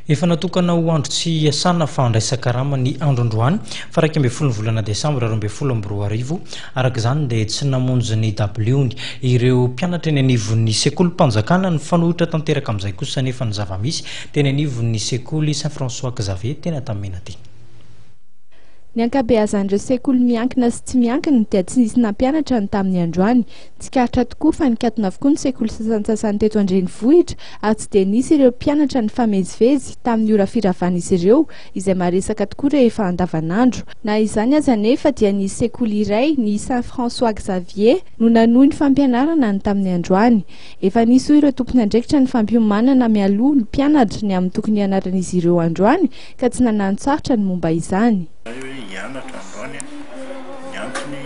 Efa natokana ho andro tsy iasana fa andraisan-karama ny andro androany faha 11 ny volana desambra 2012. Araka izany dia tsy namonjy ny dabiliony ireo mpianatra eny anivon'ny sekolim-panjakana. Nifanohitra tanteraka amin'izay kosa anefa ny zava-misy teny anivon'ny sekoly Saint François Xavier teny Antanimena teny. Ny ankabeazan'ireo sekoly miankina sy tsy miankina dia tsy nisy nampianatra ny tamin'ny androany. Tsikaritra tokoa fa nikatona avokoa ny sekoly sasantsasany teto an-drenivohitra ary tsy dia nisy ireo mpianatra nifamezivezy tamin'ny ora firavan'izy ireo izay maresaka tokoa rehefa andavanandro. Na izany aza anefa dia nisy sekoly iray, ny Saint François Xavier, no nanohy ny fampianarana ny tamin'ny androany. Efa nisy hoy ireo tompon'andraikitra ny fampiomanana mialoha ny mpianatra ny amin'ny tokony hianaran'izy ireo androany ka tsy nanano-tsarotra ny momba izany. Zay hoe hianatra androany an, ny antony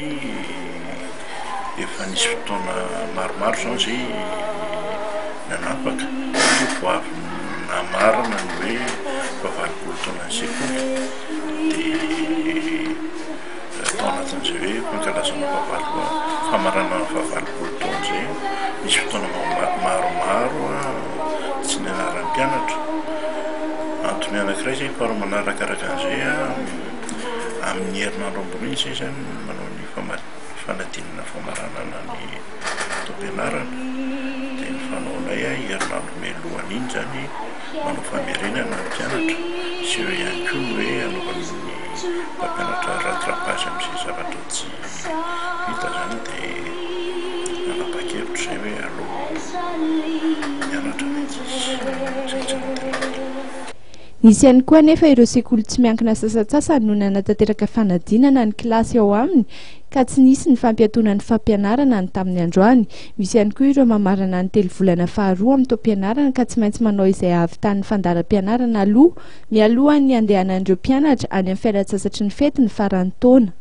efa nisy fotoana maromaro izao zay nanapaka satria vao avy namarana ny hoe faha 80 taonan'ny sekoly dia tao anatin'izay hoe fankalazana fahavalo famaranana ny faha 80 taona izay nisy fotoana maromaro tsy nianaran'ny mpianatra. Antony anankiray izay, faharoa manarakaraka an'izay, amin'ny herinandro ambony iny izay izany manao ny fanadinana famaranana ny taom-pianarana, dia ny fanaonay herinandro mialohan'iny izany manao famerenana ny mpianatra sy eo ihany koa ny hoe anaovan'ny mpampianatra rattrapage amin'izay zavatra tsy vita izany dia nanapa-kevitra izay hoe aleo mianatra ny ankizy. Izay tsy no tena antony. Nisy ihany koa anefa ireo sekoly tsy miankina sasantsasany no nanatanteraka fanadinana ny kilasy ao aminy ka tsy nisy ny fampiatoana ny fampianarana ny tamin'ny androany. Misy ihany koa ireo mamarana ny telo volana faharoa amin'ny taom-pianarana ka tsy maintsy manao izay hahavitan'ny fandaharam-pianarana aloha mialohan'ny handehanan'ireo mpianatra any amin'ny fialantsasatry ny fety ny faran'ny taona.